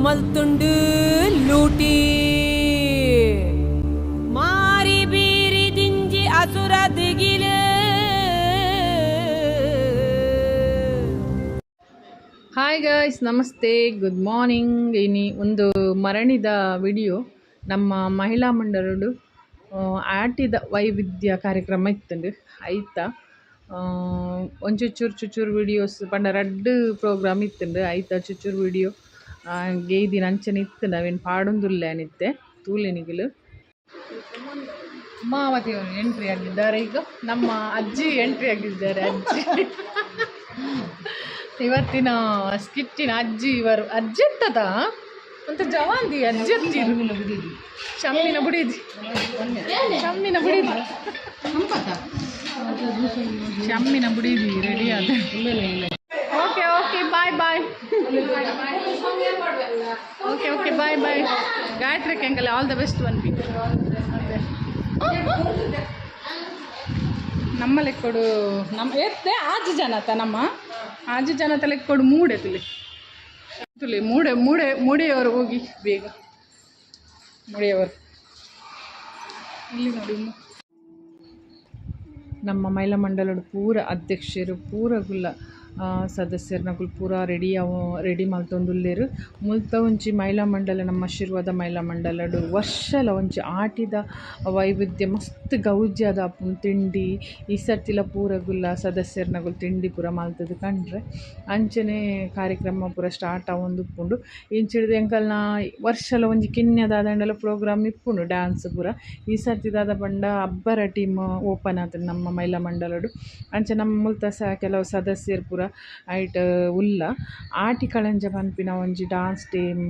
ಮಲ್ತುಂಡು ಲೂಟಿ ಮಾರಿ ಬೀರಿ ದಿಂಜಿ ಅಸುರ ದಿಗಿಲು. ಹಾಯ್ ಗಾಯ್ಸ್, ನಮಸ್ತೆ, ಗುಡ್ ಮಾರ್ನಿಂಗ್. ಇನಿ ಒಂದು ಮರಣಿದ ವಿಡಿಯೋ. ನಮ್ಮ ಮಹಿಳಾ ಮಂಡಲಡು ಆಟಿದ ವೈವಿಧ್ಯ ಕಾರ್ಯಕ್ರಮ ಇತ್ತುಂಡು. ಐತ ಒಂಚೂರು ಚೂರು ಚುಚೂರು ವಿಡಿಯೋಸ್ ಪಂಡ ರಡ್ಡ್ ಪ್ರೋಗ್ರಾಮ್ ಇತ್ತುಂಡು. ಐತ ಚುಚೂರು ವಿಡಿಯೋ ಗೇಯ್ದಿನ ಅಂಚನೆ ಇತ್ತುಂಡು. ಅವೇನು ಪಾಡೊಂದುಲ್ಲೆ ಅನಿತ್ತೆ ತೂಲೆ ನಿಗುಲು. ಉಮಾವತಿಯವರು ಎಂಟ್ರಿ ಆಗಿದ್ದಾರೆ. ಈಗ ನಮ್ಮ ಅಜ್ಜಿ ಎಂಟ್ರಿ ಆಗಿದ್ದಾರೆ. ಅಜ್ಜಿ, ಇವತ್ತಿನ ಸ್ಕಿಟ್ಟಿನ ಅಜ್ಜಿ ಇವರು. ಅಜ್ಜಿ ಎಂತದ ಅಂತ ಜವಾಂದಿ ಅಜ್ಜಿ ಅಜ್ಜಿ. ಶಮ್ಮಿನ ಬುಡಿದಿ, ಶಮ್ಮಿನ ಬುಡಿದಿ, ಶಮ್ಮಿನ ಬುಡಿದಿ. ರೆಡಿ ಆದ. Okay okay, bye bye. Okay okay, bye bye. Gayatri ಕೆಂಕಲೆ all the best. One B ನಮ್ಮ ಲೆಕ್ಕೊಡು ನಮ್ಮ ಎತ್ತೆ ಆಜು ಜನತ, ನಮ್ಮ ಆಜು ಜನತ ಲೆಕ್ಕೊಡು. ಮೂಡೆ ತುಲಿ ತುಲಿ ಮೂಡೆ ಮೂಡೆ ಮೂಡೆಯವರು ಹೋಗಿ ಬೇಗ. ಮೂಡೆಯವರು ಇಲ್ಲಿ ನೋಡಿ. ನಮ್ಮ ಮಹಿಳಾ ಮಂಡಲದ ಪೂರ ಅಧ್ಯಕ್ಷರು ಪೂರ ಗುಲ್ಲ ಸದಸ್ಯರ್ನಕುಲು ಪೂರ ರೆಡಿ ಅವ ರೆಡಿ ಮಲ್ತೊಂದುಲ್ಲೆರ್. ಮುಲ್ತ ಒಂಜಿ ಮಹಿಳಾ ಮಂಡಲ, ನಮ್ಮ ಆಶೀರ್ವಾದ ಮಹಿಳಾ ಮಂಡಲಡ್ ವರ್ಷಲ ಒಂಜಿ ಆಟಿದ ವೈವಿಧ್ಯ ಮಸ್ತ್ ಗೌಜಿ ಆಪುಂಡು. ತಿಂಡಿ ಈ ಸರ್ತಿಲ ಪೂರ ಗುಲ್ಲ ಸದಸ್ಯರ್ನಕುಲು ತಿಂಡಿ ಪೂರ ಮಲ್ತುದು ಕಂಡ್ರೆ. ಅಂಚನೆ ಕಾರ್ಯಕ್ರಮ ಪೂರ ಸ್ಟಾರ್ಟ್ ಆವೊಂದುಪ್ಪುಂಡು. ಇಂಚಿಡ್ದ್ ಎಂಕಲ್ನ ವರ್ಷಲ ಒಂಜಿ ಕಿನ್ಯ ದಾದಾಂಡಲ ಪ್ರೋಗ್ರಾಮ್ ಇಪ್ಪುಂಡು, ಡ್ಯಾನ್ಸ್ ಪೂರ. ಈ ಸರ್ತಿ ದಾದ ಪಂಡ ಅಬ್ಬರ ಟೀಮ್ ಓಪನ್ ಆತುಂಡು ನಮ್ಮ ಮಹಿಳಾ ಮಂಡಲಡ್. ಅಂಚ ನಮ್ಮ ಮುಲ್ತ ಸಹ ಕೆಲವು ಸದಸ್ಯರು ಪೂರ ಐಟ್ ಉಲ್ಲ. ಆಟಿ ಕಳಂಜ ಪನ್ಪಿನ ಒಂಜಿ ಡಾನ್ಸ್ ಟೀಮ್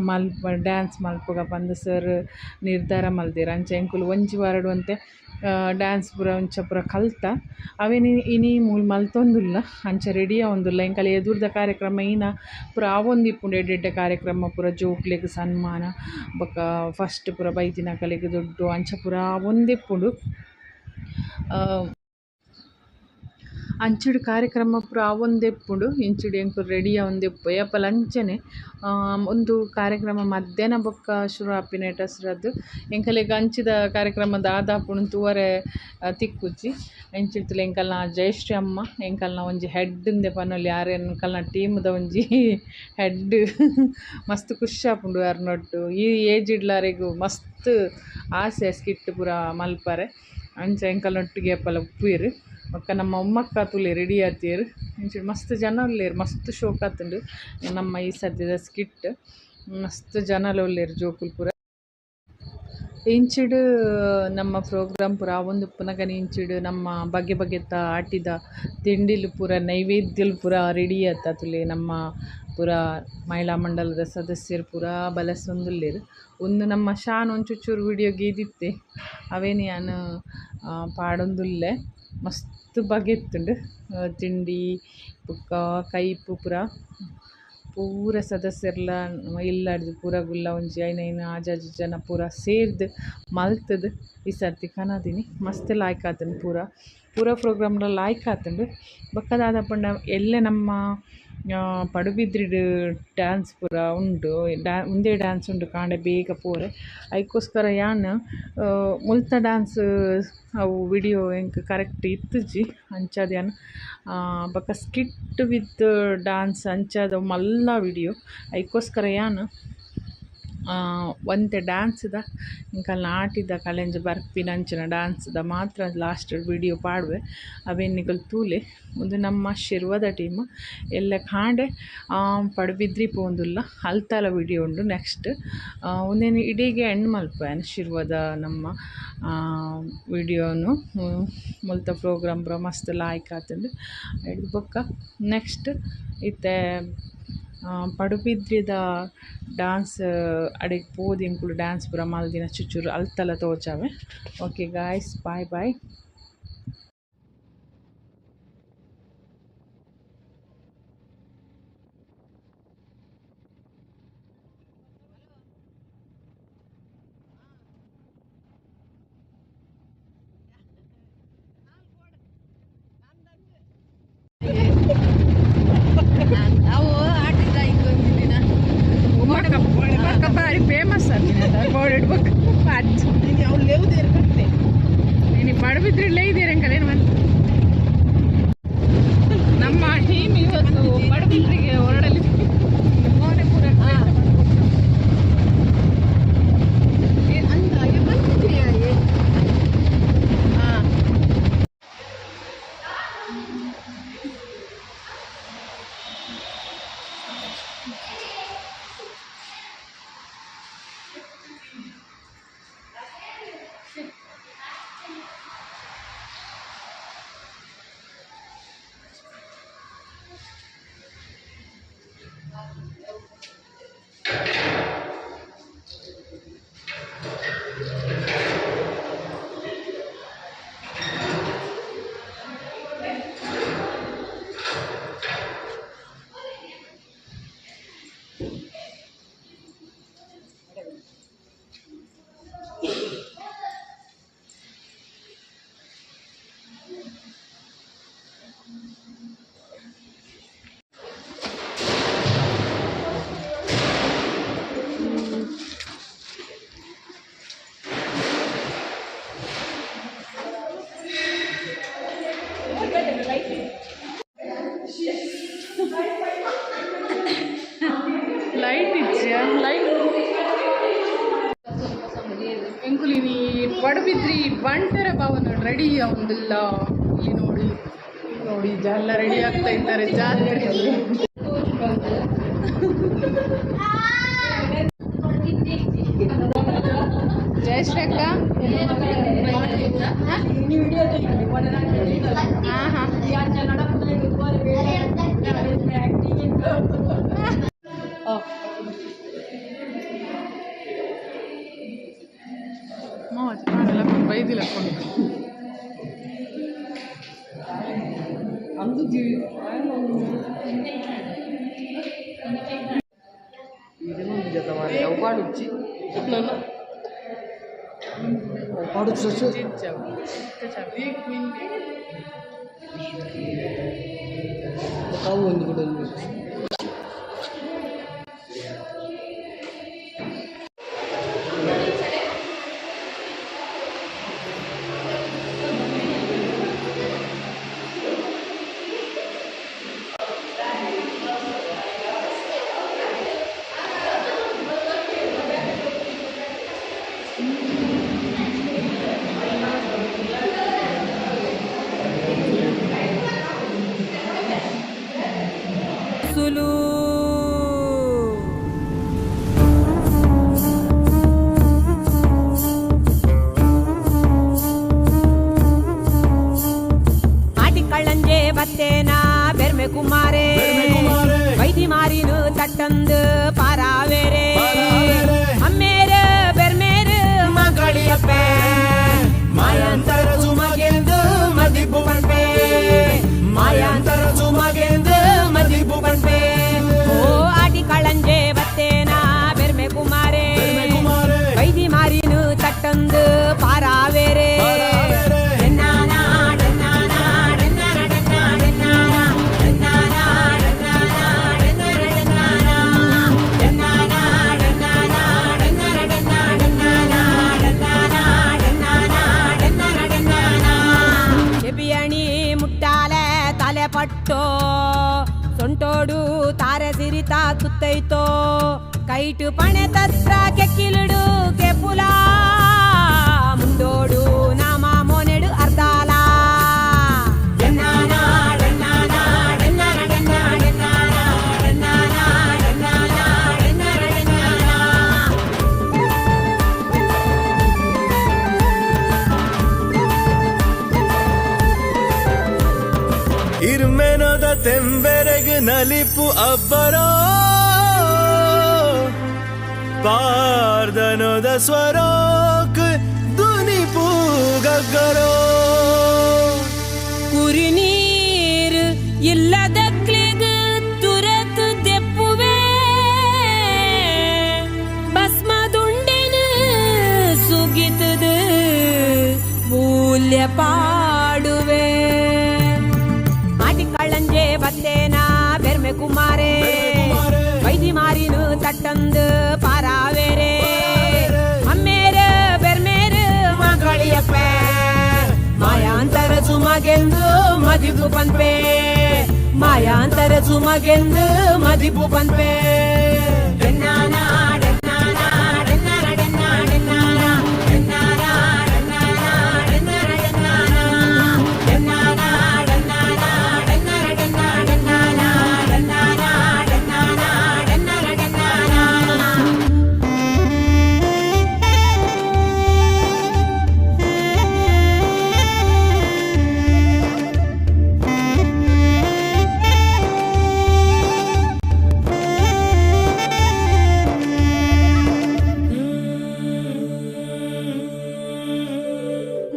ಮಲ್ಪ ಡ್ಯಾನ್ಸ್ ಮಲ್ಪುಗ ಪಂದ್ ಸರ್ ನಿರ್ಧಾರ ಮಲ್ದೆರ್. ಅಂಚ ಎಂಕುಲು ಒಂಜಿ ವಾರಡ್ ಒಂತೆ ಡ್ಯಾನ್ಸ್ ಪೂರ ಒಂಚ ಪೂರ ಕಲ್ತ. ಅವೆನ್ ಇನಿ ಮೂಲು ಮಲ್ತೊಂದುಲ್ಲ. ಅಂಚ ರೆಡಿ ಆವೊಂದುಲ್ಲ. ಎಂಕಲೆ ಎದುರುದ ಕಾರ್ಯಕ್ರಮ ಇನ ಪೂರ ಆವೊಂದಿಪ್ಪುಂಡು. ಎಡ್ಡೆ ಎಡ್ಡೆ ಕಾರ್ಯಕ್ರಮ ಪೂರ, ಜೋಕ್ಲೆಗ್ ಸನ್ಮಾನ ಬೊಕ ಫಸ್ಟ್ ಪೂರ ಬೈದಿನಕಲೆಗ್ ದುಡ್ಡು ಅಂಚ ಪೂರ ಆವೊಂದಿಪ್ಪುಂಡು. ಅಂಚಿಡ್ ಕಾರ್ಯಕ್ರಮ ಪೂರ ಆವೊಂದಿಪ್ಪುಂಡು. ಇಂಚಿಡ್ ಎಂಕುಲು ರೆಡಿ ಆವೊಂದಿಪ್ಪು ಏಪಲ ಅಂಚನೆ. ಉಂದು ಕಾರ್ಯಕ್ರಮ ಮಧ್ಯಾಹ್ನ ಬೊಕ್ಕ ಶುರು ಆಪಿನೇಟ ಸುರದ್ ಎಂಕಲೆಗ್ ಅಂಚಿದ ಕಾರ್ಯಕ್ರಮ ದಾದ ಆಪುಂಡು ತೂವರೆ ತಿಕ್ಕುಜಿ. ಇಂಚಿಡ್ತುಲ ಎಂಕಲ್ನ ಜಯಶ್ರೀ ಅಮ್ಮ, ಎಂಕಲ್ನ ಒಂಜಿ ಹೆಡ್ ಇಂದೆ ಪನೊಲಿ. ಆರ್ ಎಂಕಲ್ನ ಟೀಮ್ದ ಒಂಜಿ ಹೆಡ್. ಮಸ್ತ್ ಖುಷಿ ಆಪುಂಡು ಆರ್ನೊಟ್ಟು. ಈ ಏಜ್ ಡ್ಲ ಅರೆಗ್ ಮಸ್ತ್ ಆಸೆ ಸ್ಕಿಟ್ ಪೂರ ಮಲ್ಪರೆ. ಅಂಚ ಎಂಕಲ್ನೊಟ್ಟಿಗೆ ಏಪಲ ಉಪ್ಪುವೆರ್. ಬೊಕ್ಕ ನಮ್ಮ ಉಮ್ಮಕ್ಕ ತೂಲೆ ರೆಡಿ ಆತೇರ್. ಇಂಚಿಡ್ ಮಸ್ತ್ ಜನ ಉಲ್ಲೆರ್. ಮಸ್ತ್ ಶೋಕ್ ಆತುಂಡು ನಮ್ಮ ಈ ಸದ್ಯದ ಸ್ಕಿಟ್. ಮಸ್ತ್ ಜನಲ ಉಲ್ಲೆರ್, ಜೋಕುಲು ಪೂರ. ಇಂಚಿಡ್ ನಮ್ಮ ಪ್ರೋಗ್ರಾಮ್ ಪೂರ ಆವೊಂದುಪ್ಪುನಗನೆ ಇಂಚಿಡ್ ನಮ್ಮ ಬಗೆ ಬಗೆತ ಆಟಿದ ತಿಂಡಿಲು ಪೂರ, ನೈವೇದ್ಯಲು ಪೂರ ರೆಡಿ ಆತ. ತೂಲೆ, ನಮ್ಮ ಪೂರ ಮಹಿಳಾ ಮಂಡಲದ ಸದಸ್ಯರು ಪೂರ ಬಲಸೊಂದುಲ್ಲೆರ್. ಉಂದು ನಮ್ಮ ಶಾನ್ ಒಂಚೂರು ವಿಡಿಯೋ ಗೀದಿತ್ತೆ. ಅವೇನು ಯಾನ್ ಪಾಡೊಂದುಲ್ಲೆ. ಮಸ್ತ್ ಬಗೆ ಇತ್ತುಂಡು ತಿಂಡಿ ಬೊಕ್ಕ ಕೈಪು ಪೂರ. ಪೂರ ಸದಸ್ಯರ್ಲ ಇಲ್ಲಡ್ದು ಪೂರ ಗುಲ್ಲ ಒಂಜಿ ಐನ್ ಐನ್ ಆಜಾಜಿ ಜನ ಪೂರ ಸೇರ್ದ್ ಮಲ್ತುದು ಈ ಸರ್ತಿ ಕನದಿನಿ. ಮಸ್ತ್ ಲಾಯ್ಕ್ ಆತುಂಡು ಪೂರ. ಪೂರ ಪ್ರೋಗ್ರಾಮ್ಲ ಲಾಯ್ಕ್ ಆತುಂಡು. ಬೊಕ್ಕ ದಾದ ಪಂಡ ಎಲ್ಲೆ ನಮ್ಮ ಪಡುಬಿದ್ರಿಡ್ ಡ್ಯಾನ್ಸ್ ಪೂರ ಉಂಡು. ಉಂದೇ ಡ್ಯಾನ್ಸ್ ಉಂಡು. ಕಾಂಡೆ ಬೇಗ ಪೋರೆ. ಐಕೋಸ್ಕರ ಯಾನ್ ಮುಲ್ತ ಡ್ಯಾನ್ಸ್ ಅವು ವಿಡಿಯೋ ಎಂಕ್ ಕರೆಕ್ಟ್ ಇತ್ತುಜಿ. ಅಂಚಾದ್ ಯಾನ್ ಬೊಕ್ಕ ಸ್ಕಿಟ್ ವಿತ್ ಡ್ಯಾನ್ಸ್ ಅಂಚಾದ್ ಮಲ್ಲ ವಿಡಿಯೋ. ಐಕೋಸ್ಕರ ಯಾನ್ ಒಂತೆ ಡ್ಯಾನ್ಸ್ದ, ಎಂಕಲ್ನ ಆಟಿದ ಕಳೆಂಜ ಬರ್ಪಿನ ಅಂಚಿನ ಡ್ಯಾನ್ಸ್ದ ಮಾತ್ರ ಲಾಸ್ಟ್ ವಿಡಿಯೋ ಪಾಡುವೆ. ಅವೆನ್ ನಿಕುಲು ತೂಲೆ. ಉಂದು ನಮ್ಮ ಶಿರ್ವದ ಟೀಮ್. ಎಲ್ಲೆ ಕಾಂಡೆ ಪಡುಬಿದ್ರಿ ಪೋವೊಂದುಲ್ಲ. ಅಲ್ತಲ ವಿಡಿಯೋ ಉಂಡು ನೆಕ್ಸ್ಟ್. ಉಂದೆನ್ ಇಡೀಗೆ ಎಂಡ್ ಮಲ್ಪುವೆ ಶಿರ್ವದ ನಮ್ಮ ವಿಡಿಯೋನು. ಮುಲ್ತ ಪ್ರೋಗ್ರಾಮ್ ಪೂರ ಮಸ್ತ್ ಲಾಯ್ಕ್ ಆತುಂಡು. ಐಡ್ದ್ ಬೊಕ್ಕ ನೆಕ್ಸ್ಟ್ ಇತ್ತೆ ಪಡುಬಿದ್ರಿದ ಡಾನ್ಸ್ ಅಡೆಗ್ ಪೋದು ಎಂಕುಲು ಡ್ಯಾನ್ಸ್ ಪೂರ ಮಲ್ದಿನ ಚುಚೂರು ಅಲ್ತಲ ತೋಜಾವೆ. Okay guys, bye bye. ಅವು ಆಟಿದ. ಫೇಮಸ್ ಆತಿನ ಕೋಡೆಡ್ ಬೊಕ್ಕ ಅಜ್ಜಿ. ಅವ್ಳು ಲೇವುದೇರು ಕಟ್ಟೆ. ನೀನು ಪಡುಬಿದ್ರಿ ಇದ್ದೀರಿ ಅಂಕಲ್, ಏನು ಬಂತು. ನಮ್ಮ ಟೀಮ್ ಇವತ್ತು ಪಡುಬಿದ್ರಿಗೆ ಹೊರಡಲಿ. ಮೋನೆ ಪೂರ. ಅಂದ ಬಂದಿದ್ದೀಯಾ? ಹಾಂ. ಲೈಟ್ ಇಚ್ಚಿಯಾ ಲೈಟ್ ಎಂಕುಲಿನಿ ಪಡುಬಿದ್ರಿ ಬಂಟರ ಭವನ ರೆಡಿ ಒಂದಿಲ್ಲ. ಇಲ್ಲಿ ನೋಡಿ, ಇಲ್ಲಿ ನೋಡಿ, ಎಲ್ಲ ರೆಡಿ ಆಗ್ತಾ ಇದ್ದಾರೆ ಜಾತ್ರೆ. ಜಯಶ್ರೀ ಅಕ್ಕ. ಹಾಂ ಹಾಂ. ಬೈದಿಲ್ಲ. ಅಂದು. ಅವು ಪಾಡುಚ್ಚಿ, ಅವು ಪಾಡುಚ್ಚಿ. ಅವು ಒಂದು ಕೂಡ. ಸುಲು. ಆಟಿಕಳ್ಳಂಜೆ ಬತ್ತೇನ ಬೆರ್ಮೆ ಕುಮಾರೇ. ಬೆರ್ಮೆ ಕುಮಾರೆ. ವೈದಿ ಮಾರಿನು ತಟ್ಟಂದು ಪಾರಾವೇರೆ. ಪಾರಾವೇರೆ. ಅಮ್ಮೇರು ಬೆರ್ಮೇರು. ಮಗಳಿಯಪ್ಪೆ ಮಾಯಾಂತರ ಸುಮಗೆಂದು ಮದಿಪು ಪನ್ಪೆ, ಮಾಯಾಂತರ ಸುಮಗೆಂದು ಮದಿಪು ಪನ್ಪೆ. ಓ ಆಟಿಕಳ್ಳಂಜೆ ಬತ್ತೇನ ಬೆರ್ಮೆ ಕುಮಾರೇ. ಬೆರ್ಮೆ ಕುಮಾರೆ. ವೈದಿ ಮಾರಿನು ತಟ್ಟಂದು ಪಾರಾವೇರೆ. ಪಾರಾವೇರೆ. ಡೆನ್ನಾನ, ಡೆನ್ನಾನ, ಡೆನ್ನಾನ, ಡೆನ್ನಾನ, ಡೆನ್ನಾನ, ಡೆನ್ನಾನ, ಡೆನ್ನಾನ, ಡೆನ್ನಾನ, ಡೆನ್ನಾನ, ಡೆನ್ನಾನ, ಡೆನ್ನಾನ, ಡೆನ್ನಾನ, ಡೆನ್ನಾನ, ಡೆನ್ನಾನ, ಡೆನ್ನಾನ, ಡೆನ್ನಾನ. ಚೆಬಿಯಣಿ ಮುಟ್ಟಾಲೆ ತಲೆ ಪಟ್ಟೋ, ಸೊಂಟೋಡು ತಾರೆ ಸಿರಿತ ತುತ್ತೈತೋ, ಕೈಟು ಪಣೆ ತತ್ರ ಕೆಕ್ಕಿಲುಡು ಕೆಪುಲ, ಮುಂದೋಡು ನಾಮ ಮೋನೆಡು ಅರ್ಧಾಲ. ಡೆನ್ನಾನ, ಡೆನ್ನಾನ, ಡೆನ್ನಾನ, ಡೆನ್ನಾನ, ಡೆನ್ನಾನ, ಡೆನ್ನಾನ, ಡೆನ್ನಾನ, ಡೆನ್ನಾನ, ಡೆನ್ನಾನ. ಇರ್ಮೆನೊದ ತೆಂಬೆರೆಗ್ ನಲಿಪು ಅಬ್ಬರೋ, ಪಾರ್ದನೊದ ಸ್ವರೋಕ್ ದುನಿಪು ಗಗ್ಗರೋ. ಕುರಿ ನೀರು ಇಲ್ಲದಕ್ಲೆಗ್ ತುರತ್ ದೆಪ್ಪುವೆ, ಭಸ್ಮದುಂಡೆನ ಸುಗಿತದ ಮೂಲ್ಯ ಪಾಡುವೆ. ಆಟಿಕಳ್ಳಂಜೆ ಬತ್ತೇನ ಬೆರ್ಮೆ ಕುಮಾರೇ. ಬೆರ್ಮೆ ಕುಮಾರೇ. ವೈದಿ ಮಾರಿನು ತಟ್ಟಂದು ಪಾರಾವೇರೆ. ಸುಮಗೆಂದು ಮದಿಪು ಪನ್ಪೆ, ಮಾಯಾಂತರ ಸುಮಗೆಂದು ಮದಿಪು ಪನ್ಪೆ.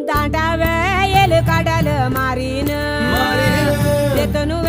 ದಾಂಡವೆ ಎಲು ಕಡಲು ಮಾರಿನ. ಮಾರಿನ. ಎತನು.